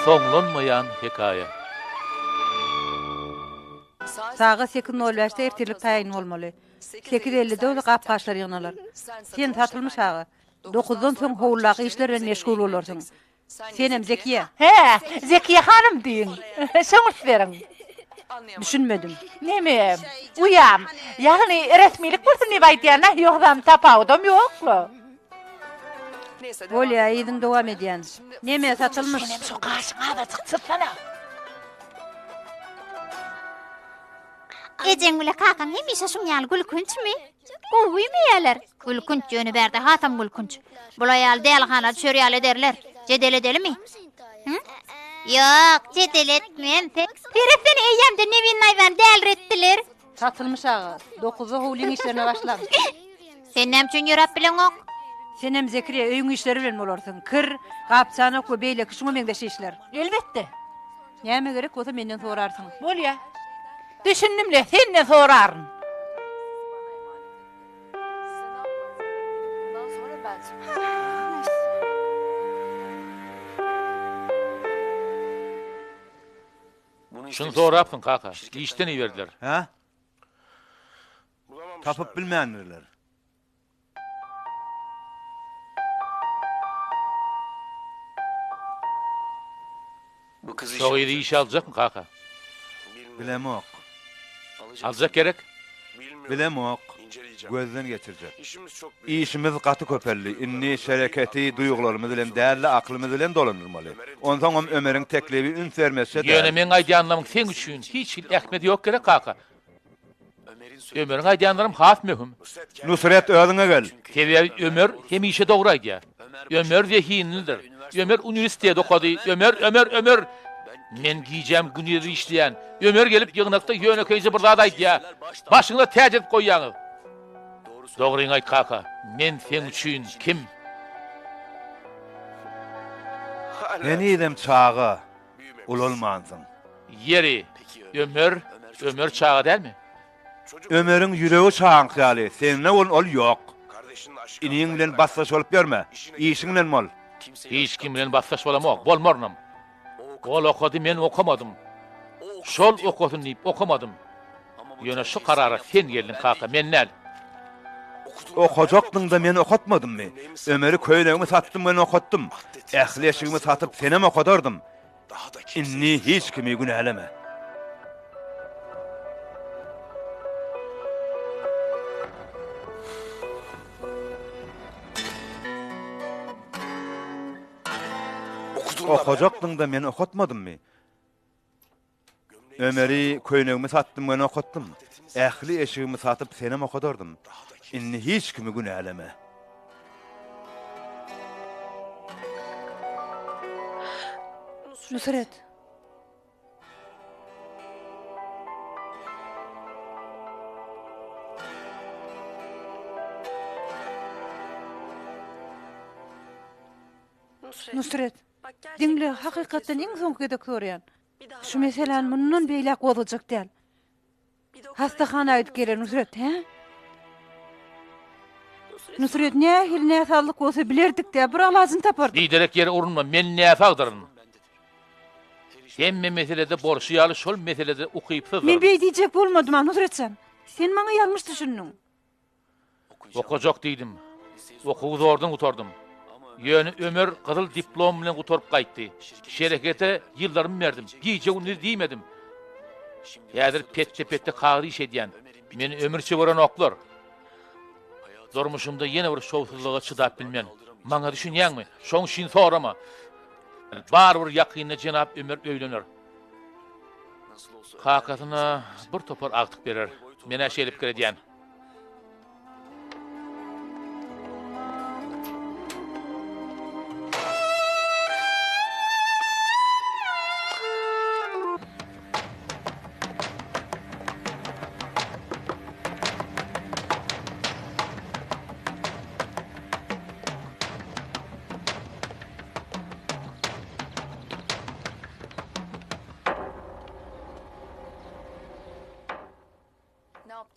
Soňlanmaýan hekaýa. Sagat sekiz nol bäşde ertirlik taýyn bolmaly. Sekiz ellide bolsa gap-gaçlar ýygnalar. Sen Satylmyş aga, dokuzdan soň howludaky işler bilen meşgul bolarsyň. Senem Zekiýe. Hä, Zekiýe hanym diýiň. Şoňa üns beriň. Düşünmedim. Neme, uýam, ýagny resmilik bolsun diýip aýdýan-a, ýogsam tapawudam ýok-la. Bolýa, yzyny dowam edýän. Neme, Satylmyş. Senem şu gaşyňy azajyk çytsana. Ejeň bile kakaň hemişe şuň ýaly gülkünçmi? Gowy güýmeýärler. Gülkünç, ýöne bärde hasam gülkünç. Bul aýaly dälihana düşer ýaly ederler. Jedel edelimi? Hü? Ýok, jedel etmen. Seretsene, eýýämden Nevin Naýzany däliretdiler. Satylmyş aga, dokuzda howlyň işlerine başlaň. Sen näme üçin ýöräp bileňok? Senem Zekriýa öýüň işleri bilen bolarsyň. Kir, gap-çanak we beýleki şuňa meňzeş işler. Elbetde. Näme gerek bolsa menden sorarsyň. Bolýa. Düşündim-le, senden soraryn. Şuny sorapsyň kaka. Işden iberdiler. Hä? Tapyp bilmändirler. Şo gyzy işe aljakmy kaka? Bilemok. Aljak gerek? Bilemok. Gözden geçirjek. Işimiz gaty köpeldi. Indi şereketi duýgularymyz bilen däl-de, aklymyz bilen dolandyrmaly. Onsoňam Ömeriň teklibi üns bermezçe däl. Ýöne meň aýdýanlarymyň seň üçin hiç hili ähmiýeti ýok gerek kaka? Ömeriň aýdýanlarym has möhüm. Nusret özüňe gel. Sebäbi Ömer hemişe dogry aýdýar. Ömer zehinlidir. Ömer uniwersitet okady. Ömer, Ömer, Ömer. Men gijäm gündiz işleýän. Ömer gelip ýygnakda ýönekeýje bir zat aýdýar. Başyňyza täç edip goýýaňyz. Dogryňy aýt kaka, men seň üçin kim? Henizem çaga. Ulalmansyň. Ýeri, Ömer, Ömer çaga dälmi? Ömeriň ýüregi çagaňky ýaly, sende bolan ol ýok. Iniň bilen basdaş bolup ýörme, işiň bilen bol. Hiç kim bilen basdaş bolamok, bolmarynam. Ol okady, men okamadym. Şol okasyn diýip okamadym. Ýöne şu karara sen geldiň kaka, men däl. Okajakdyň-da men okatmadymmy? Ömeri köýnegimi satdym welin okatdym. Ähli eşigimi satyp senem okadardym. Indi hiç kimi günäleme. Okajakdyň-da men okatmadymmy? Ömeri köýnegimi satdym we okatdym. Ähli eşigimi satyp senem okadardym. Indi hiç kimi günäleme. Nusret. Nusret. Diňle, hakykatdan iň soňky gezek soraýan. Şu meseläni mundan beýläk gozgajak däl. Hassahana gidip geler Nusret, hä? Nusret, nähili näsazlyk bolsa bilerdik-dä, bir alajyny tapardyk. Biderek ýere urunma, men näsagdyryn. Hemme meselede bolşy ýaly şol meselede ukypsyzdyryn. Men beý diýjek bolmadym-a, Nusret jan. Sen maňa ýalňyş düşündiň. Okajak diýdim. Okuwy zordan gutardym. Ýöne Ömer gyzyl diplom bilen gutaryp gaýtdy. Şerekete ýyllarymy berdim. Gije-gündiz diýmedim. Häzir petde-petde kagyz iş edýän. Meni ömürçe görenoklar. Durmuşymda ýene bir şowsuzlyga çydap bilmen. Maňa düşünýäňmi? Şoň üçin sorama. Barybir ýakynda jenap Ömer öýlener. Kakasyna bir topar agtyk berer. Men-ä şeýle pikir edýän.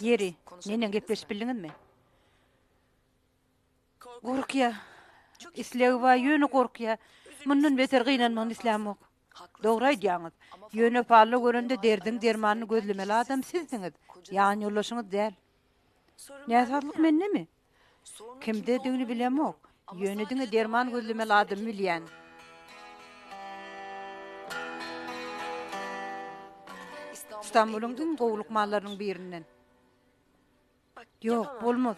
Ýeri, neneň gepleşip bildiňizmi? Gorkýa. Islegi bar, ýöne gorkýa. Mundan beter gynanmagyny islämok. Dogry aýdýaňyz. Ýöne palla görende derdiň dermanyny gözlemeli adam sizsiňiz, ýanýoldaşyňyz däl. Näsazlyk mendemi? Kimdedigini bilemok. Ýöne diňe derman gözlemeli adamy bilýän. Stambulyň iň gowy lukmanlarynyň birinden. Ýok, bolmaz.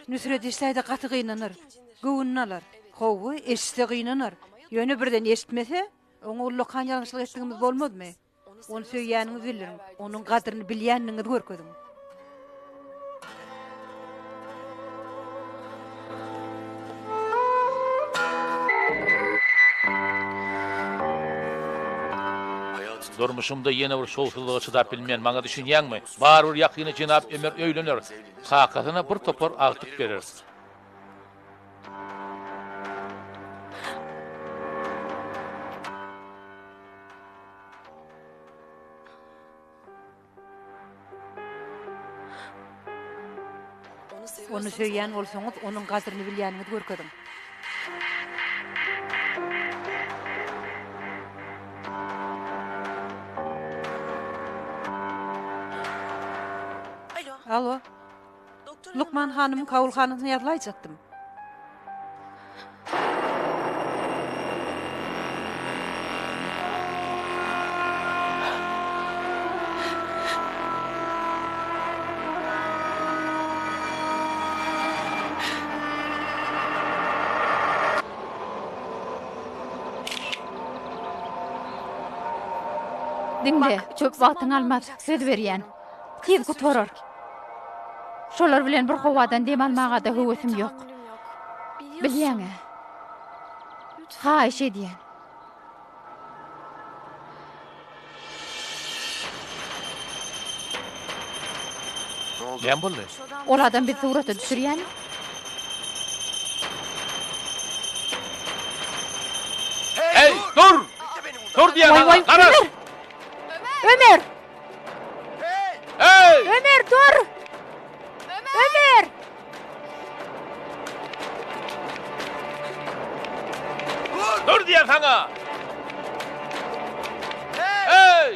Nusret eşsäýde gaty gynanar. Göwnüni alar. Hawa, eşitse gynanar. Ýöne birden eşitmese, oňa ullakan ýalňyşlyk etdigimiz bolmazmy? Ony söýýäniňizi bildiriň, onuň gadyryny bilýändigiňizi görkeziň. Durmuşymda ýene bir şowsuzlyga çydap bilmen, maňa düşünýäňmi? Barybir ýakynda jenap Ömer öýlener. Kakasyna bir topar agtyk berer. Ony söýýän bolsaňyz, onuň gadyryny bilýäniňizi görkeziň. Alo. Lukman hanymyň kabulhanasyna ýazylaýjakdym. Diňle, köp wagtyňy almaz, söz berýän. Tiz gutarar. Şolar bilen bir howadan dem almaga-da höwesim ýok. Bilýäň-ä. Haýyş edýän. Näme boldy? Ol adam bizi surata düşürýärmi? Heý, dur! Dur diýýän Waý, waý, saňa! Garaş! Ömer! Ömer! Heý! Ömer, dur! Ömer! Dur diýýän saňa! Heý!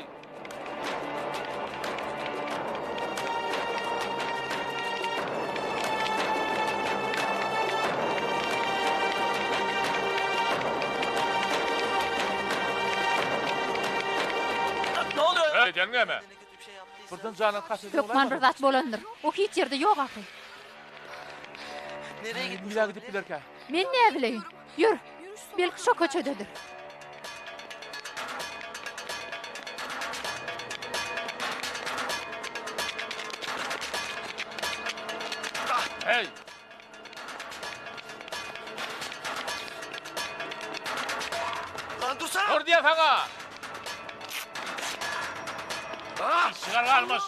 Eýdeniň näme? Birden janyň kast eden Hökman bir zat bolandyr. O hiç ýerde ýok ahyry. Nirä gidip bilerkä? Men näbileýin. Ýör, belki şo köçededir. Heý! Dur diýýän saňa! Çygar galmyş.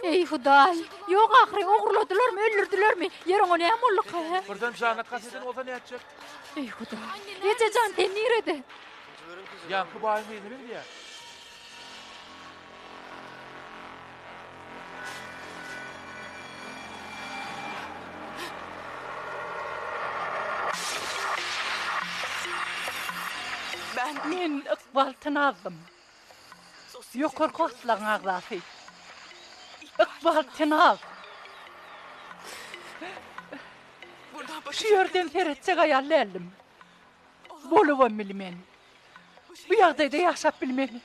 Eý, Hudaý! Ýok ahyry, ogurladylarmy, öldürdilermi? Ýer oňa näme bolduka, hä? Birden janyna kast eden bolsa nätjek? Eý, Hudaý! Eje jan, sen nirede? Ýaňky baýyň gyzyna meňzeýär. Men Ykbal Tanazdym. Ýokarky gatlagyň agzasy. Ykbal Tenaz. Şu ýerden seretjek aýal däldim. Bolubam bilmen. Bu ýagdaýda ýaşap bilmen.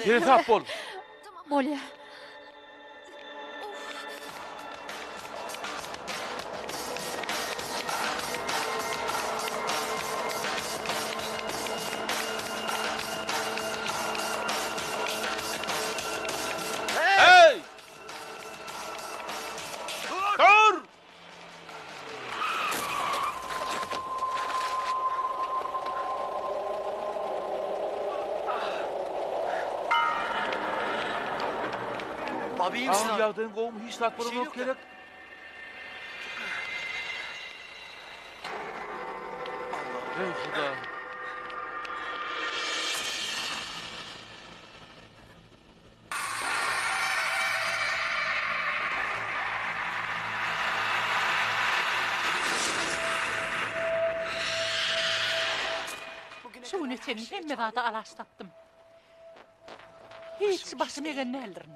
Seresap bol. Bolýa. Hey! Dur! Agyr ýagdaýyň gowumy hiç zat bolanok gerek. Eý, Huda! Şu güne çenli hemme zada alaç tapdym. Hiç başym egen däldirin.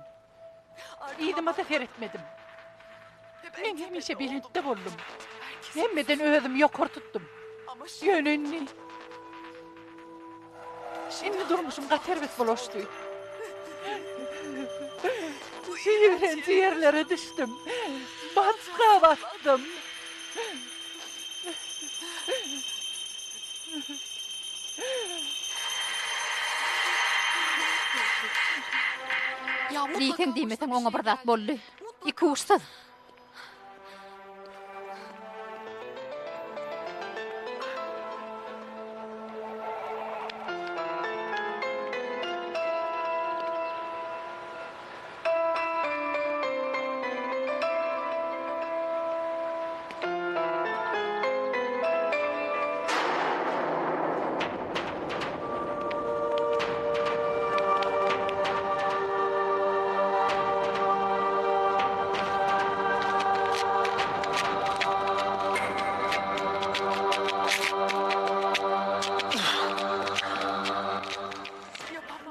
Yzyma-da seretmedim. Men hemişe belentde boldum. Hemmeden özümi ýokary tutdum. Ýöne indi... Indi durmuşym gaty erbet bulaşdy. Ýigrenji ýerlere düşdüm. Batga batdym. Diýseň diýmeseň oňa bir zat boldy. Ikuçsyz.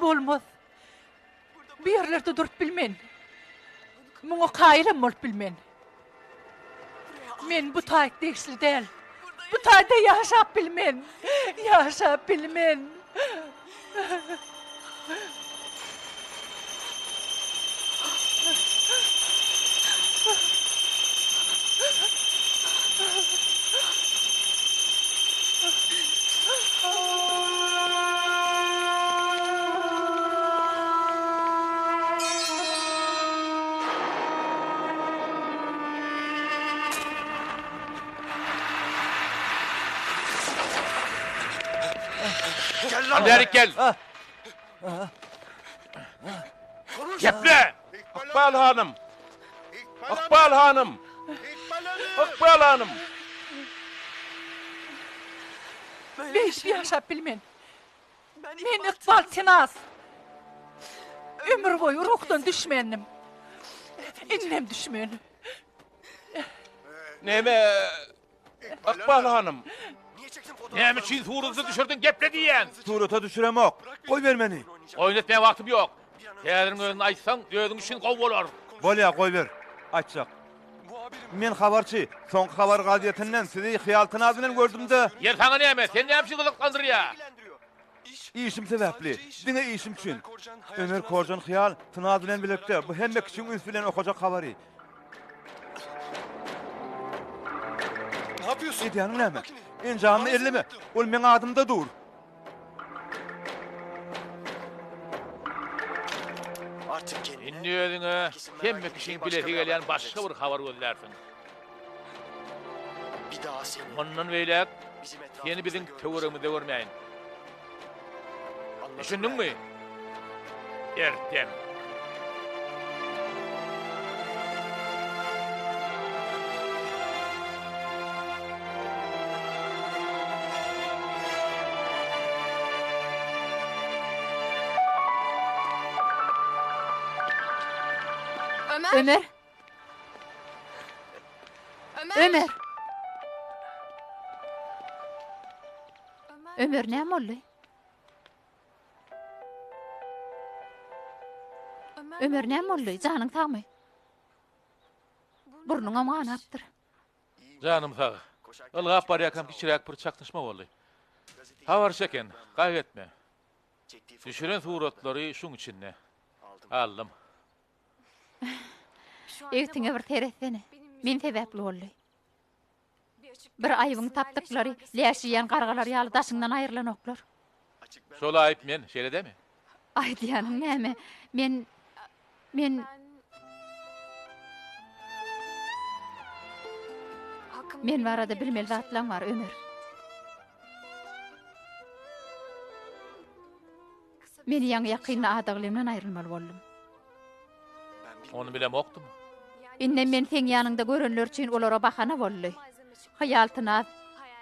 Bolmaz. Bu ýerlerde durup bilmen. Muňa kaýylam bolup bilmen. Men bu taýt degişli däl. Bu taýda ýaşap bilmen. Ýaşap bilmen. Bärik gel. Geple! Ykbal hanym! Ykbal hanym! Ykbal hanym! Beýdip ýaşap bilmen. Men Ykbal Tenaz. Ömür boýy ruhdan düşmändim. Indem düşmen. Näme Ykbal hanym? Näme üçin surata düşürdiň geple diýýän? Surata düşüremok. Goýber meni. Oýun etmäge wagtym ýok. Häziriň özünde aýtsaň, özüň üçin gowy bolar. Bolýa, goýber. Aýtjak. Men habarçy. Soňky habar gazetinden sizi Hyýal Tynaz bilen gördüm-de. Ýer saňa näme? Seni näme üçin gyzyklandyrýa? Işim sebäpli. Diňe işim üçin. Ömer Korjan Hyýal Tynaz bilen bilelikde bu hemme kişiň üns bilen okajak habary. Edýäniň näme? Enjamyny elleme. Ol meň adymda dur. Indi özüňe hemme kişiň bilesi gelýän başga bir habar gözlärsiň. Mundan beýläk seni biziň töweregimizde görmäýin. Düşündiňmi? Ertem. Ömer. Ömer. Ömer näme boldy? Ömer näme boldy? Janyň sagmy? Burnuňam ganapdyr. Janym sag. Ylgap barýarkam kiçiräk bir çaknyşma boldy. Habarçy eken, gaýgy etme. Düşüren suratlary şuň içinde. Aldym. Egtiňe bir seretsene. Men sebäpli boldy. Bir aýybyňy tapdyklary läş iýen gargalar ýaly daşyňdan aýrylanoklar. Şol aýyp men, şeýle dämi? Aýdýanyň näme? Men, men. Men barada bilmeli zatlaň bar, Ömer. Men ýaňy-ýakynda adaglymdan aýrylmaly boldum. Ony bilemokdym. Indem men seň ýanyňda görenler üçin olara bahana boldy. Hyýaltynaz.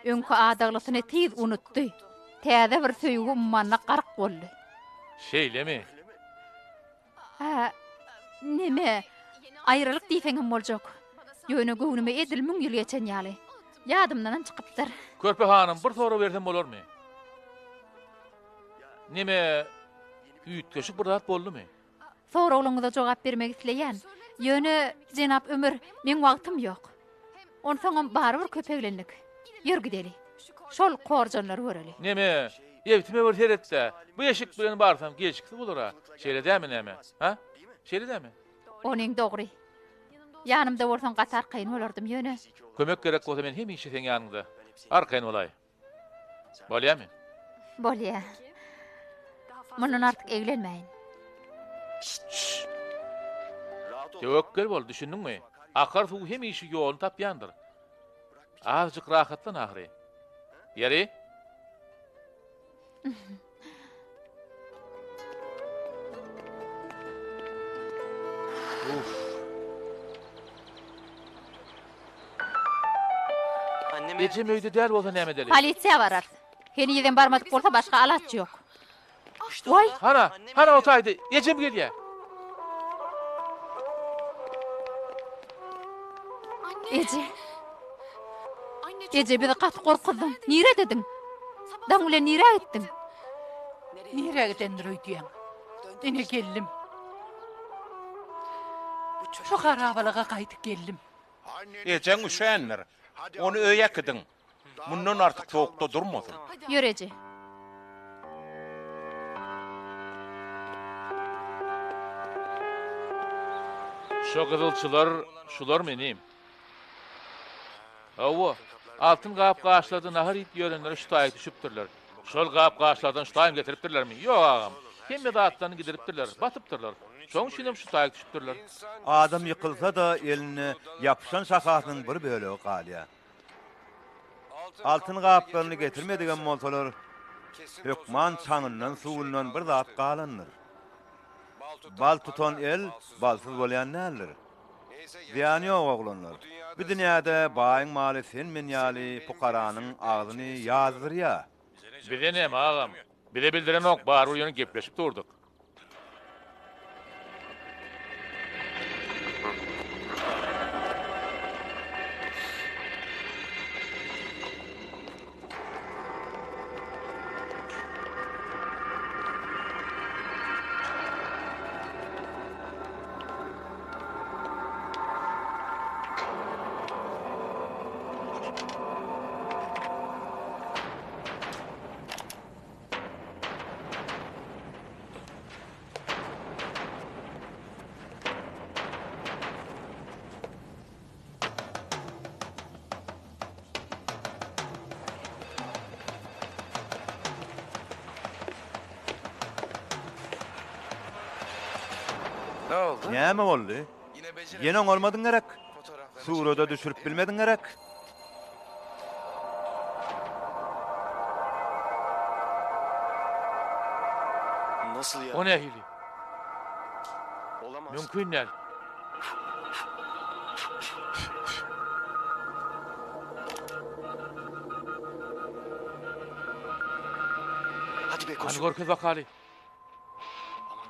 Öňki adaglysyny tiz unutdy. Täze bir söýgi ummanyna gark boldy. Şeýlemi? Hä, neme, aýralyk diýseňem boljak. Ýöne göwnüme edil müň ýyl geçen ýaly. Ýadymdanam çykypdyr. Körpe hanym, bir sorag bersem bolarmy? Neme, üýtgeşik bir zat boldumy? Soraglaryňyza jogap bermek isleýän. Ýöne, jenap Ömer, meň wagtym ýok. Onsoňam barybir köp eglendik. Ýör gideli. Şol korjanlary göreli. Neme, ebtime bir seret-dä. Bu eşik bilen barsam gelşiksiz bolar-a. Şeýle dämi näme? Ha? Şeýle dämi? Onyň dogry. Ýanymda bolsaň gaty arkaýyn bolardym, ýöne. Kömek gerek bolsa men hemişe seň ýanyňda. Arkaýyn bolaý. Bolýamy? Bolýa. Mundan artyk eglenmäýin. Şşş. Töwekgel bol, düşündiňmi? Akar suw hemişe ýoluny tapýandyr. Azajyk rahatlan ahyry. Ýeri? Ejem öýde däl bolsa näme edeli? Polisiýa bararys. Henizem barmadyk bolsa başga alaç ýok. Waý! Hana, hana o taýda ejem gelýär. Eje. Eje bizi gaty gorkuzdyň. Niredediň? Daň bilen nirä gitdiň? Nirä gidendir öýdýäň? Ine geldim. Şu harabalyga gaýdyp geldim. Ejeň üşändir. Ony öýe äkidiň. Mundan artyk sowukda durmasyn. Ýör eje. Şo gyzylçylar şularmy inim? Hawa, altyn gap-gaçlarda nahar iýip ýörenleri şu taýy düşüpdirler. Şol gap-gaçlardan şu taýam getiripdirlermi? Ýok, agam. Hemme zatlaryny gidiripdirler, basypdyrlar. Şoň üçinem şu taýy düşüpdirler. Adam ýykylsa-da, elinde ýapyşan şahasynyň bir bölegi galýar. Altyn gaplaryny getirmedigem bolsalar, hökman çaňyndan, suwundan bir zat galandyr. Bal tutan el balsyz bolýan däldir. Zyýany ýok, oglanlar. Bu dünýäde baýyň maly sen-men ýaly pukaranyň agzyny ýazdyrýa. Bize näme, agam? Bize bildirenok, barybir ýöne gepleşip durduk. Näme boldy? Ýene oňarmadyň gerek? Surada düşürip bilmediň gerek? O nähili? Mümkin däl. Hany görkez bakaly.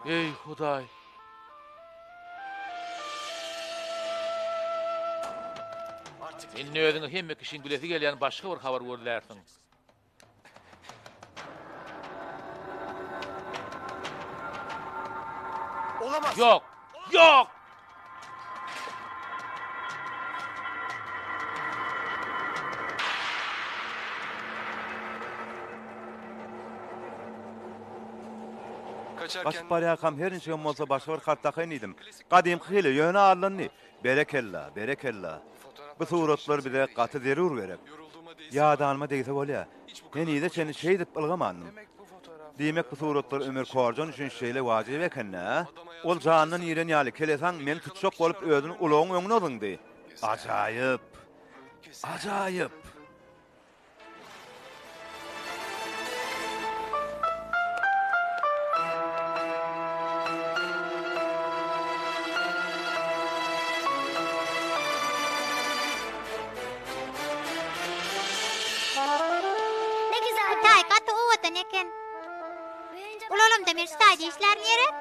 Eý, Hudaý. Indi özüňe hemme kişiň bilesi gelýän başga bir habar gözlärsiň. Ýok! Ýok! Gaçyp barýarkam her niçigem bolsa başga bir kart takaýyn diýdim. Gadymky hile, ýöne aldandy. Berekella, berekella. Bu suratlar bize gaty zerur gerek. Ýadanyma degse bolýa. Henize çenli şeýdip ylgamandym. Diýmek bu suratlar Ömer Korjan üçin şeýle wajyp eken-dä? Ol janyndan iren ýaly kelesaň meni tutjak bolup özüni ulagyň öňüne zyňdy. Ajaýyp! Ajaýyp! Onda men şu taýda işlärin gerek?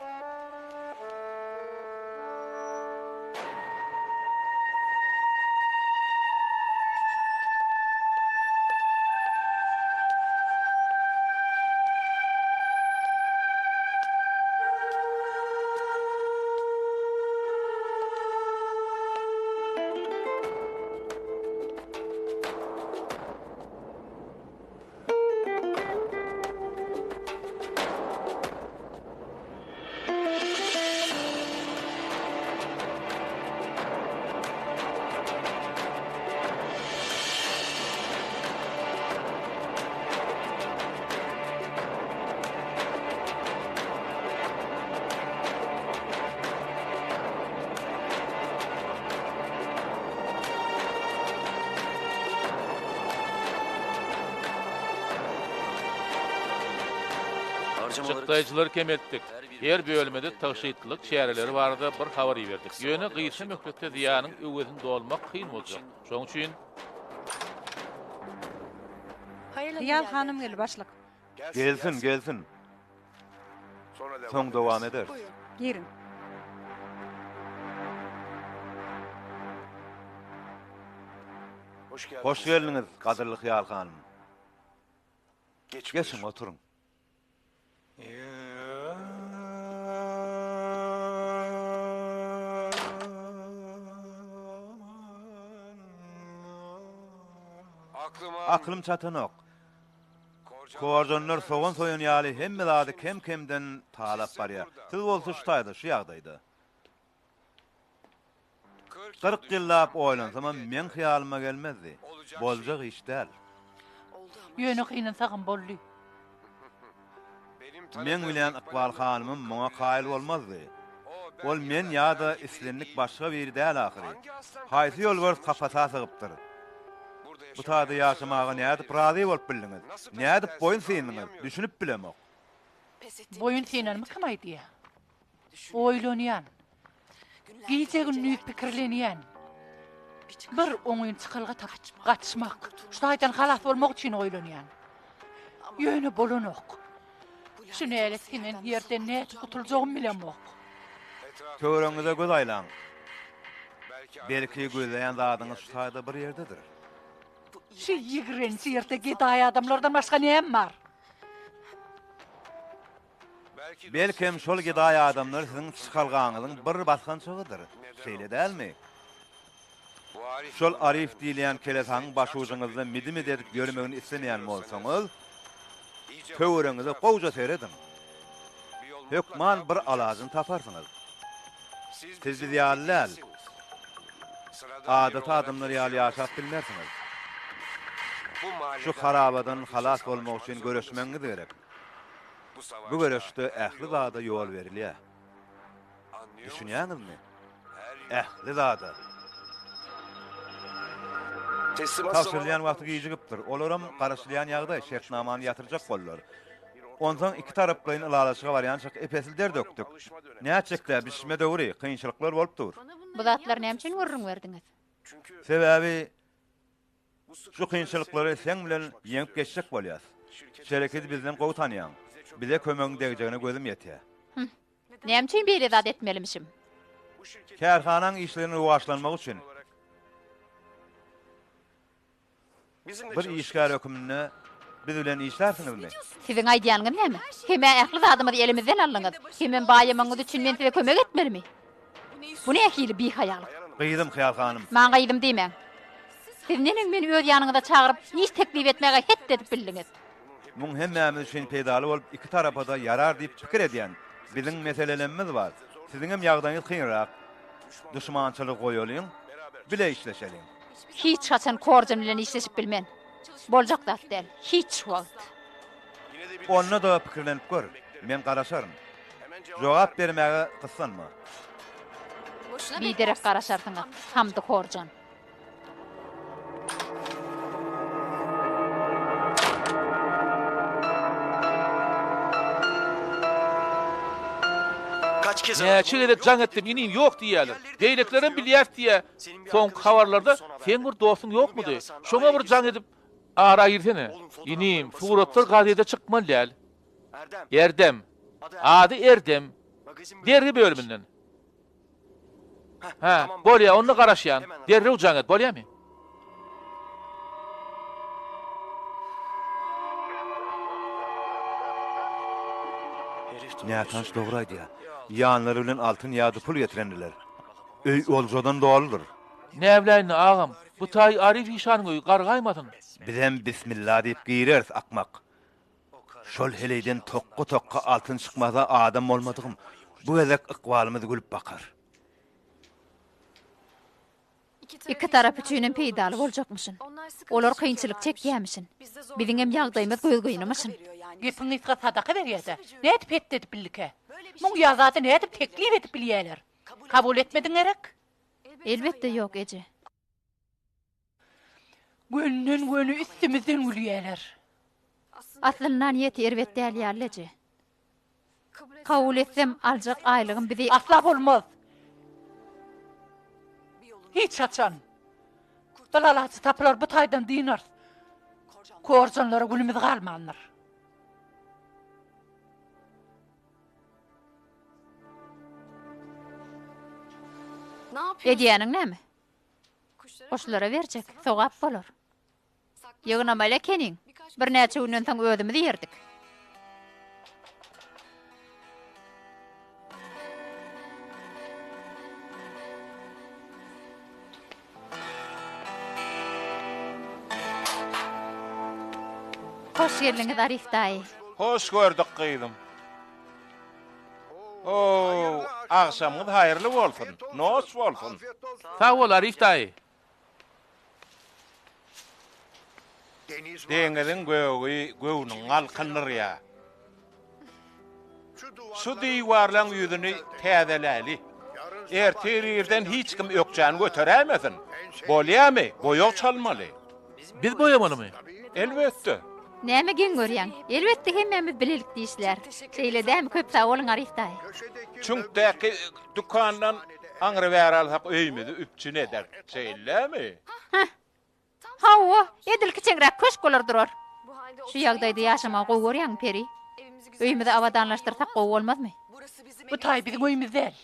Çykdaýjylary kemeltdik. Her bölüme-de tygşytlylyk çäreleri barada bir habar iberdik. Ýöne gysga möhletde zyýanyň öwezini dolmak kyn boljak. Şonuň üçin. Hyýal hanym geldi, başlyk. Gelsin, gelsin. Soň dowam ederis. Giriň. Hoş geldiňiz, gadyrly Hyýal hanym. Geçiň, oturyň. Aklym çatanok. Korjanlar sogan soýan ýaly hemme zady kem-kemden talap barýar. Siz bolsa şu taýda, şu ýagdaýda. 40 ýyllap oýlansamam meň hyýalyma gelmezdi. Boljak iş däl. Ýöne gynansagam boldy. Meň bilýän Ykbal hanymym muňa kaýyl bolmazdy. Ol men ýa-da islendik başga biri däl ahyry. Haýsy ýolbars kapasa sygypdyr? Bu taýda ýaşamaga nädip razy bolup bildiňiz? Nädip boýun syndyňyz? Düşünip bilemok. Boýun synanymy kim aýdýa? Oýlanýan. Gije-gündiz pikirlenýän. Bir oňyn çykalga tapyp, gaçmak, şu taýdan halas bolmak üçin oýlanýan. Ýöne bolanok. Şu nälet siňen ýerden nädip gutuljagym bilemok. Töweregiňize göz aýlaň. Belki gözleýän zadyňyz şu taýda bir ýerdedir. Şu ýigrenji ýerde gedaý adamlardan başga näme bar? Belkem şol gedaý adamlar siziň çykalgaňyzyň bir basgançagydyr. Şeýle dälmi? Şol Arif diýilýän kelesaňyň başujyňyzda midim-id edip ýörmegini islemeýän bolsaňyz, töweregiňize gowja serediň. Hökman bir alajyny taparsyňyz. Siz biz ýaly däl. Adaty adamlar ýaly ýaşap bilmersiňiz. Şu harabadan halas bolmak üçin göreşmegiňiz gerek. Bu göreşde ähli zada ýol berilýär. Düşünýäňizmi? Ähli zada. Tabşyrylýan wagty gijigipdir. Olaram garaşylýan ýagdaý, şertnamany ýatyrjak boldular. Onsoň ikitaraplaýyn ylalaşyga barýançak ep-esli der dökdük. Nätjek-dä, bişme döwri, kynçylyklar bolup dur. Bu zatlary näme üçin gürrüň berdiňiz? Sebäbi Şu kynçylyklary seň bilen ýeňip geçjek bolýas. Şereketi bizden gowy tanýaň. Bize kömegiň degjegine gözüm ýetýär. Hüm. Näme üçin beýle zat etmelimişim? Kärhanaň işleriniň rowaçlanmagy üçin. Bir işgär höküminde biz bilen işlärsiňizmi? Siziň aýdýanyňyz näme? Hem-ä ähli zadymyzy elimizden aldyňyz, hemem baýamagyňyz üçin men size kömek etmelimi? Bu nähili bihaýalyk? Gyzym, Hyýal hanym. Maňa gyzym diýmäň. Siz neneň meni öz ýanyňyza çagyryp, iş teklip etmäge het edip bildiňiz? Muň hemmämiz üçin peýdaly bolup, iki tarapa-da ýarar diýip pikir edýän. Biziň meselelemmiz bar. Siziňem ýagdaýyňyz kynrak. Duşmançylygy goýalyň, bile işleşeliň. Hiç haçan Korjan bilen işleşip bilmen. Boljak zat däl. Hiç wagt. Onda-da pikirlenip gör. Men garaşaryn. Jogap bermäge gyssanma. Biderek garaşarsyňyz, Hamdy Korjan. Näçe gezek jaň etdim, inim ýok diýýärler. Beýlekilerem bilýäs diýýär. Soňky habarlarda seň bir dostuň ýokmudy? Şoňa bir jaň edip ara girsene. Inim, suratlar gazede çykmaly däl. Erdem. Ady Erdem. Dergi bölüminden. Hä, bolýa, onda garaşýan. Derrew jaň et, bolýamy? Nätanyş dogry aýdýar. Ýanlary bilen altyn ýa-da pul getirendiler. Öý oljadan doludyr. Näbiläýin-le, agam, bu taý Arif işanyň öýi, gargaýmasyn. Bizem bismilla diýip gireris, akmak. Şol heleýden tokga-tokga altyn çykmasa adam bolmadygym. Bu gezek ykbalymyz gülüp bakar. Iki tarap üçinem peýdaly boljakmyşyn. Olar kynçylyk çekýämişin. Biziňem ýagdaýymyz gözgyny-myşyn. Gepiň gysgasy sadaka berýä-dä. Nädip hetdi edip bildikä? Muň ýaly zady nädip teklip edip bilýäler? Kabul etmediň gerek? Elbetde ýok, eje. Gönden-göni üstümizden gülýäler. Aslynda niýeti erbet däl ýaly eje. Kabul etsem aljak aýlygym bizi. Asla bolmaz. Hiç haçan. Bir alaç tapylar bu taýdan dynarys. Korjanlara günümiz galmandyr. Edýäniň näme? Guşlara berjek, sogap bolar. Ýygnamaly ekeniň. Birnäçe günden soň özümiz iýerdik. Hoş geldiňiz, Arif daýy. Hoş gördük, gyzym. Ow, agşamyňyz haýyrly bolsun, noş bolsun. Sag bol, Arif daýy. Deňiziň gögi göwnüňi galkyndyrýar. Şu diwarlaň ýüzüni täzeläli. Ertir irden hiç kim ökjäni göteräýmesin. Bolýamy, boýag çalmaly. Biz boýamalymy? Elbetde. Näme geň görýäň? Elbetde hemmämiz bilelikde işläris. Şeýle dämi? Köp sag boluň Arif daýy. Çüňkdäki dükandan aňry-bäri alsak öýümizi üpjün eder. Şeýlemi? Hah. Hawa, edil kiçeňräk köşk bolar durar. Şu ýagdaýda ýaşamagy gowy görýäňmi, Peri? Öýümizi abadanlaşdyrsak gowy bolmazmy? Bu taý biziň öýümiz däl.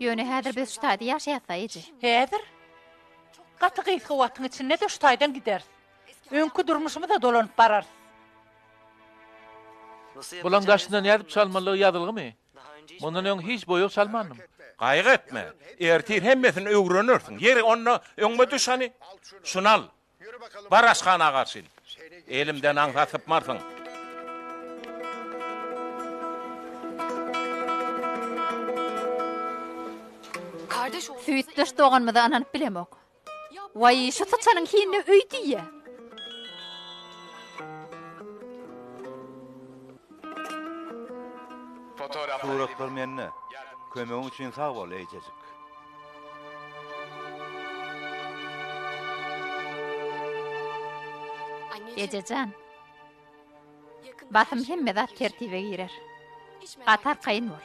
Ýöne häzir biz şu taýda ýaşaýas-da, eje. Häzir? Gaty gysga wagtyň içinde-de şu taýdan gideris. Öňki durmuşymyza dolanyp bararys. Bulaň daşynda nädip çalmalydygy ýazylgymy? Mundan öň hiç boýag çalmandym. Gaýgy etme, ertir hemmesini öwrenersiň. Ýeri, onda öňüme düş hany. Şuny al. Bar aşhana garşy. Elimden aňsat sypmarsyň. Süýtdeş doganymyza ynanyp bilemok. Waý, şu syçanyň hinine öý diýýä. Suratlar mende. Kömegiň üçin sag bol, eýjejik. Eje jan. Basym hemme zat tertibe girer. Gaty arkaýyn bol.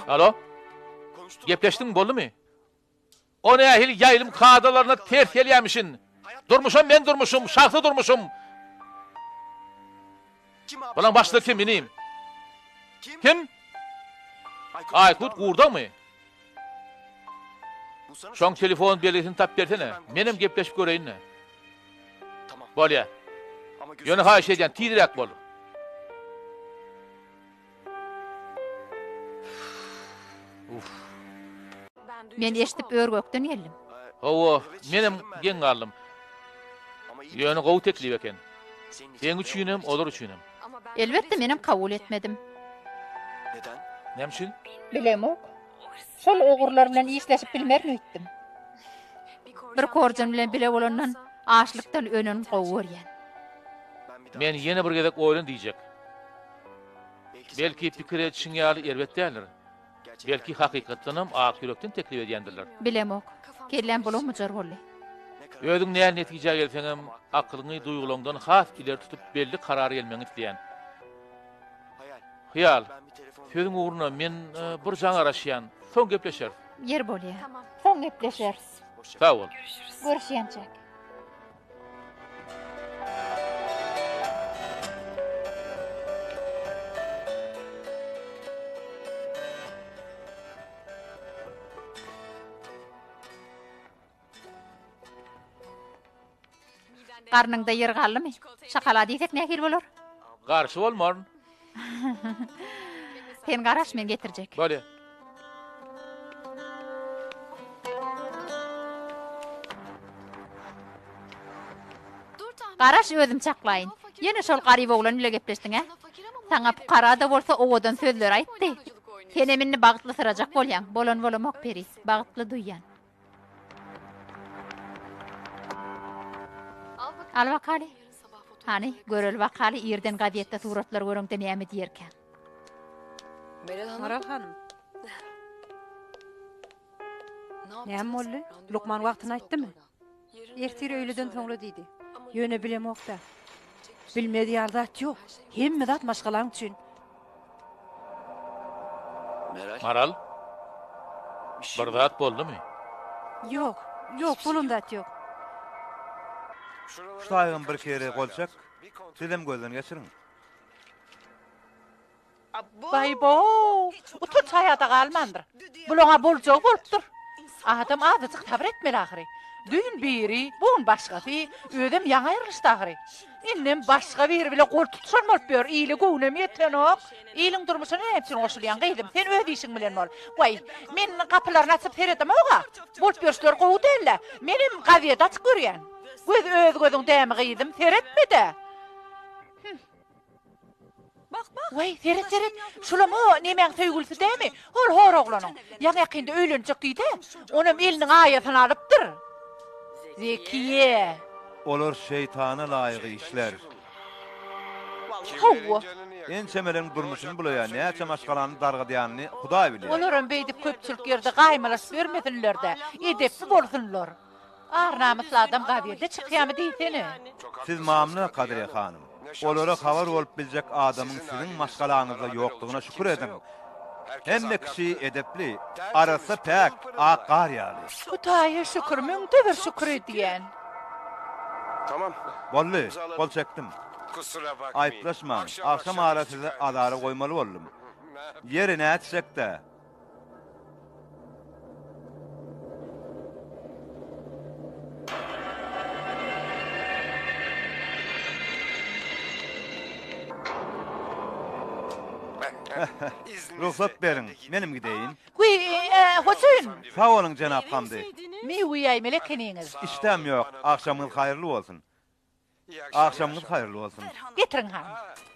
Alo. Gepleşdiňmi, boldumy? O nähili ýaýlym kadalaryna ters gelýämişin? Durmuşam meň durmuşym, şahsy durmuşym. Bulaň başlygy kim inim? Kim? Aýkut Gurdagmy? Şoň telefon belgisini tapyp bersene. Menem gepleşip göreýin-le. Bolýa. Ýöne haýyş edýän, tizräk bol. Uff. Men eşidip ör-gökden geldim. Hawa, menem geň galdym. Ýöne gowy teklip eken. Seň üçinem, olar üçinem. Elbetde menem kabul etmedim. Näme üçin? Bilemok. Şol ogrular bilen işleşip bilmerin öýtdüm. Bir korjan bilen bile bolandan açlykdan öleni gowy görýän. Men ýene bir gezek oýlan diýjek. Belki pikir edişiň ýaly erbet däldir. Belki hakykatdanam ak ýürekden teklip edýändirler. Bilemok. Kelläm bulam-bujar boldy. Özüň näl netijä gelseňem, akylyňy duýgulaňdan has ileri tutup belli karara gelmegiňi isleýän. Hyýal, sözüň ugruna men bir jaň garaşýan. Soň gepleşeris. Ýer bolýa. Soň gepleşeris. Sag bol. Görüşýänçäk. Garnyňda ýer galdymy? Şokolad iýsek nähili bolar? Garşy bolmaryn. Sen garaş, men getirjek. Bolýa. Garaş, özüm çaklaýyn. Ýene şol garyp oglan bile gepleşdiň-ä? Saňa pukara-da bolsa owadan sözleri aýtdy. Senem indi bagtlysyrajak bolýaň. Bolan bolamok, Peri. Bagtly duýýan. Al bakaly. Hany, göreli bakaly, irden gazetde suratlar göreňde näme diýerkäň. Maral hanym. Näme boldy? Lukman wagtyny aýtdymy? Ertir öýleden soňra diýdi. Ýöne bilemok-da. Bilmez ýaly zat ýok. Hemme zat maşgalaň üçin. Maral, bir zat boldumy? Ýok, ýok, bolan zat ýok. Şu taýgam bir kere gol çek, sizem gözden geçiriň. Baý-bow! Utanç haýa-da galmandyr. Bulaň-a boljagy bolupdyr. Adam azajyk sabyr etmeli ahyry. Düýn biri, bu gün başgasy, özem ýaňy aýrylyşdy ahyry. Indem başga biri bile gol tutuşan bolup ýör, ile göwnem ýetenok. Iliň durmuşyna näme üçin goşulýaň, gyzym, sen öz işiň bilen bol. Waý, men gapylaryny açyp seredemog-a. Bolup ýörüşleri gowy däl-le. Menem gazeti açyp görýän. Göz öz gözüň dämi, gyzym, seretme-de. Hüm. Waý, seret, seret, şulam o nemäň söýgülisi dämi? Hol hor oglanyň. Ýaňy-ýakynda öýlenjek diýdi. Onam eliniň aýasyny alypdyr. Zekiýe. Olar şeýtana laýyk işler. Hawa. Ençemeleriň durmuşyny bulaýan, näçe maşgalany dargadýanyny Hudaý bilýär. Olaram beýdip köpçülik ýerde gaýmalaşyp ýörmesinler-dä, edepli bolsunlar. Ar-namysly adam gazýete çykýamy diýsene. Siz mamla, Kadriýe hanym. Olara habar bolup biljek adamyň siziň maşgalaňyzda ýokdugyna şükür ediň. Hemme kişi edepli, arassa päk, ak gar ýaly. Hudaýa şükür, müňde bir şükür edýän. Boldy, gol çekdim. Aýyplaşmaň, agşam ara sizi azara goýmaly boldum. Ýeri nätjek-dä? Rugsat beriň, menem gideýin. Wiý, hojaýyn! Sag boluň, jenap Hamdy. Miwe iýäýmeli ekeniňiz. Işdäm ýok. Agşamyňyz haýyrly bolsun. Agşamyňyz haýyrly bolsun. Getiriň hany.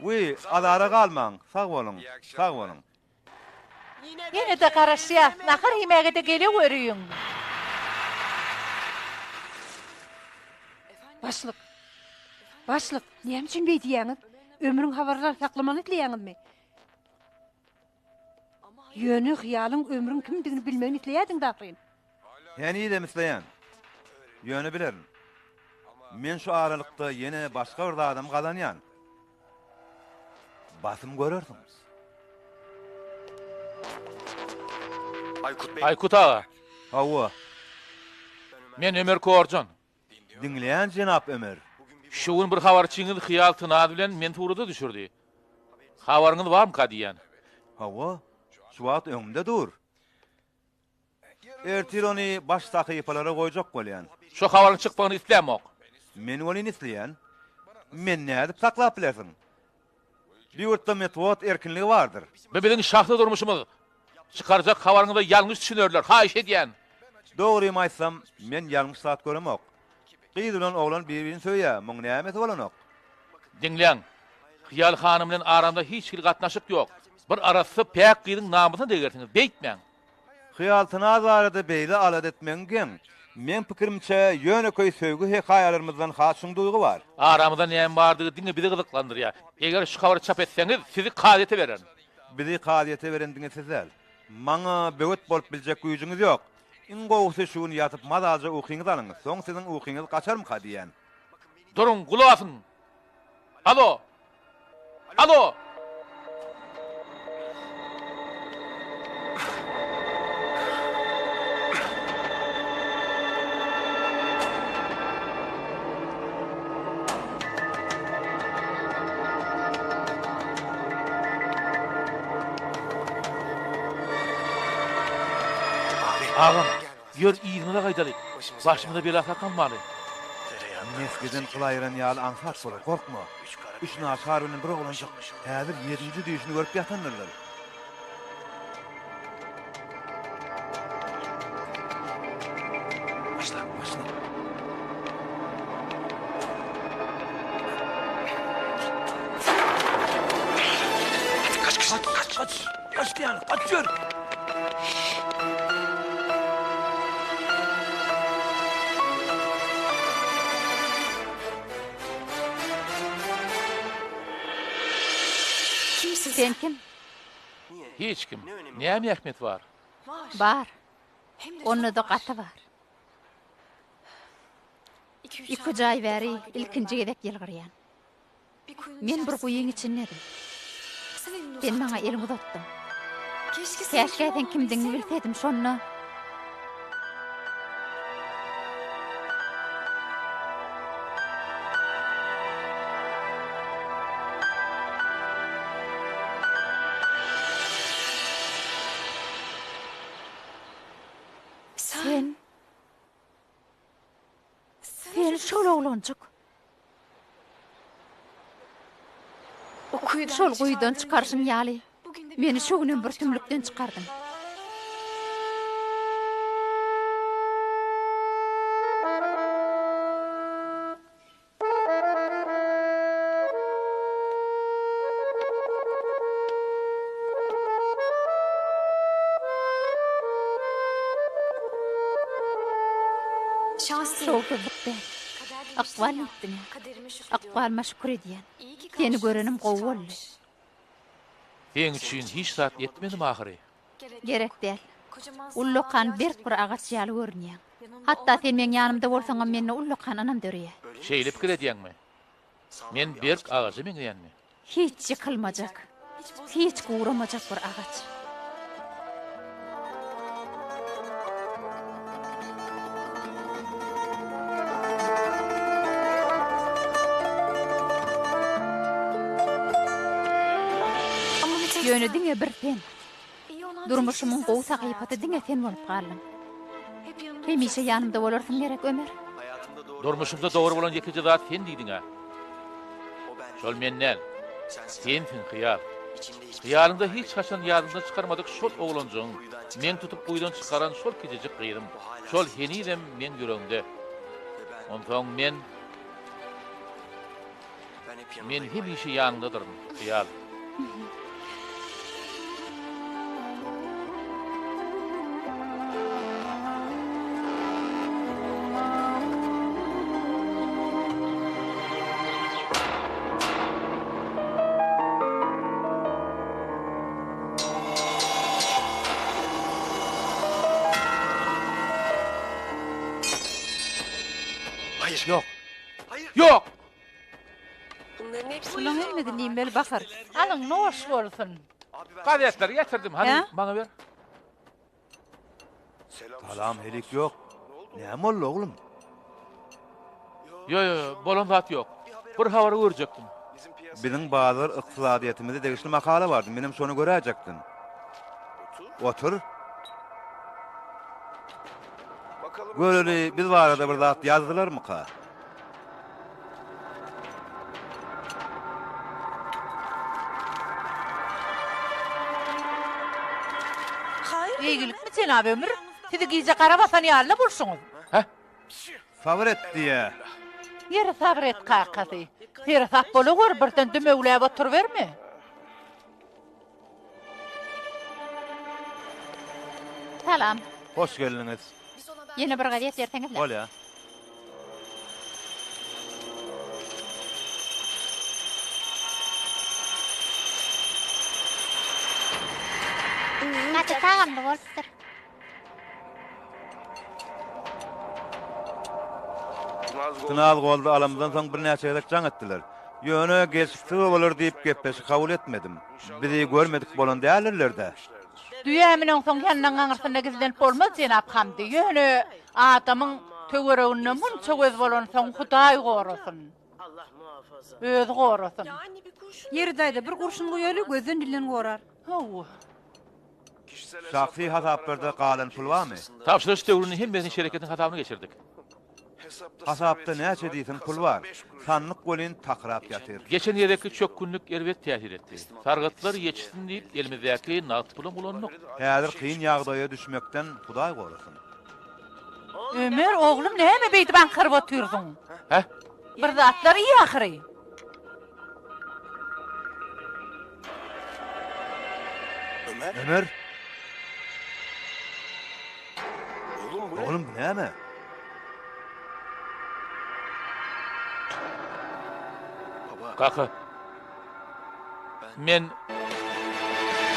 Wiý, azara galmaň. Sag boluň. Sag boluň. Ýene-de garaşýas. Nahar iýmäge-de geleweriň. Başlyk. Başlyk, näme üçin beý diýýäňiz? Ömrüň habarlar saklamagyny isleýäňizmi? Ýöne hyýalyň ömrüň kimdigini bilmegini isleýärdiňiz ahyryn. Henizem isleýän. Ýöne bilerin. Men şu aralykda ýene başga bir zadam gazanýan. Basym görersiňiz. Aýkut aga. Hawa. Men Ömer Korjan. Diňleýän jenap Ömer. Şu gün bir habarçyňyz Hyýal Tynaz bilen meni surata düşürdi. Habaryňyz barmyka diýýän. Hawa, şu wagt öňümde dur. Ertir ony baş sahypalara goýjak bolýan. Şo habaryň çykmagyny islämok. Men welin isleýän. Meni nädip saklap bilersiň? Bu ýurtda metbugat erkinligi bardyr. Bu biziň şahsy durmuşymyz. Çykarjak habaryňyza ýalňyş düşünerler, haýyş edýän. Dogrymy aýtsam, men ýalňyş zat göremok. Gyz bilen oglan bir-birini söýýär, muň nämesi bolanok? Diňläň, Hyýal hanym bilen aramda hiç hili gatnaşyk ýok. Bir arassa, päk gyzyň namysyna degersiňiz, beýtmäň. Hyýal Tynaz barada beýle alada etmegiň geň. Meň pikirimçe, ýönekeý söýgi hekaýalarymyzdan has çuň duýgy bar. Aramyzda näme bardygy diňe bizi gyzyklandyrýar. Eger şu habary çap etseňiz, sizi kazyýete bererin. Bizi kazyýete beren diňe siz däl. Maňa böwet bolup biljek güýjüňiz ýok. Iň gowusy şu gün ýatyp mazalyja ukyňyzy alyň, soň siziň ukyňyz gaçarmyka diýýän. Duruň, gulak asyň! Alo! Alo! Agam, ýör yzymyza gaýdaly. Başymyza bela saklamaly. Mesgeden gyl aýran ýaly aňsat bolar, gorkma. Üç naçar bilen bir oglanjyk häzir ýedinji düýşüni görüp ýatandyrlar. Başla, başla. Kaç, kaç, kaç, kaç, kaç diýýän, kaç ýör. Sen kim? Hiç kim. Näme ähmiýeti bar? Bar. Onda-da gaty bar. Iküç aý bäri ilkinji gezek ýylgyrýan. Men bir guýyň içindedim. Sen maňa eliňi uzatdyň. Käşgä sen kimdigiňi bilsedim, şonda. Sen. Sen şol oglanjyk. Şol guýudan çykaryşyň ýaly, meni şu günem bir tümlükden çykardyň. Şowsuzlyk däl. Ykbal diýipdiň-ä. Ykbalyma şükür edýän. Seni görenim gowy boldy. Seň üçin hiç zat etmedim ahyry. Gerek däl. Ullakan berk bir agaç ýaly görünýäň. Hatda sen meň ýanymda bolsaňam mende ullakan ynam döreýär. Şeýle pikir edýäňmi? Men berk agaja meňzeýänmi? Hiç ýykylmajak, hiç guramajak bir agaç. Ýöne diňe bir sen. Durmuşymyň gowy sahypasy diňe sen bolup galdyň. Hemişe ýanymda bolarsyň gerek, Ömer? Durmuşymda dogry bolan ýekeje zat sen diýdiň-ä. Şol men däl. Sensiň, hyýal. Hyýalyňda hiç haçan ýadyňdan çykarmadyk şol oglanjygyň, meň tutup guýudan çykaran şol kiçijik gyzym. Şol henizem meň ýüregimde. Onsoň men. Men hemişe ýanyňdadyryn, hyýal. Ýok. Ýok! Bulaň hemmesini iýmeli Bahar. Alyň noş bolsun. Gazetleri getirdim, hany Hä? maňa ber. Salam helik ýok. Näme boldy oglum? Ýo, ýo, ýo, bolan zat ýok. Bir habary görjekdim. Biziň bazar ykdysadyýetimize degişli makala bardy, menem şony göräýjekdim. Otur. Göreli, biz barada bir zat ýazdylarmyka? Eýgilikmi, jenap Ömür? Sizi gije gara basan ýaly-la bolşuňyz. Hä? Sabyr et diýýä. Ýeri sabyr et, kakasy. Seresap bolaweri, birden dümewläp oturyberme. Salam. Hoş geldiňiz. Ýene bir gazet berseňizle. Bolýa. Gaty tagamly bolupdyr. Tynaz goldy alamyzdan soň birnäçe gezek jaň etdiler. Ýöne gelşiksiz bolar diýip gepleşik kabul etmedim. Bizi görmedik bolan däldirler-dä. Düýä müneňsoň ýanynyň aňyrsynda gizlenip bolmaz, jenap Hamdy. Ýöne adamyň töwereginde munça göz bolansoň, Hudaý gorasyn. Özi gorasyn. Ýeri daýza, bir gurşun guýaly, gözden-dilden gorar. Hawa. Şahsy hasaplarda galan pul barmy? Tabşyryş döwründe hemmesini şereketiň hasabyna geçirdik. Hasapda näçe diýseň pul bar. Sandyk welin takyrap ýatyr. Geçen gezekki çökgünlik erbet täsir etdi. Sargytlar ýetişsin diýip, elimizdäki nagt pulam ulandyk. Häzir kyn ýagdaýa düşmekden Hudaý gorasyn. Ömer, oglum, näme beýdip aňkaryp otyrsyň? Hä? Bir zatlar iý ahyry. Ömer! Oglum, bu näme? Kaka. Men...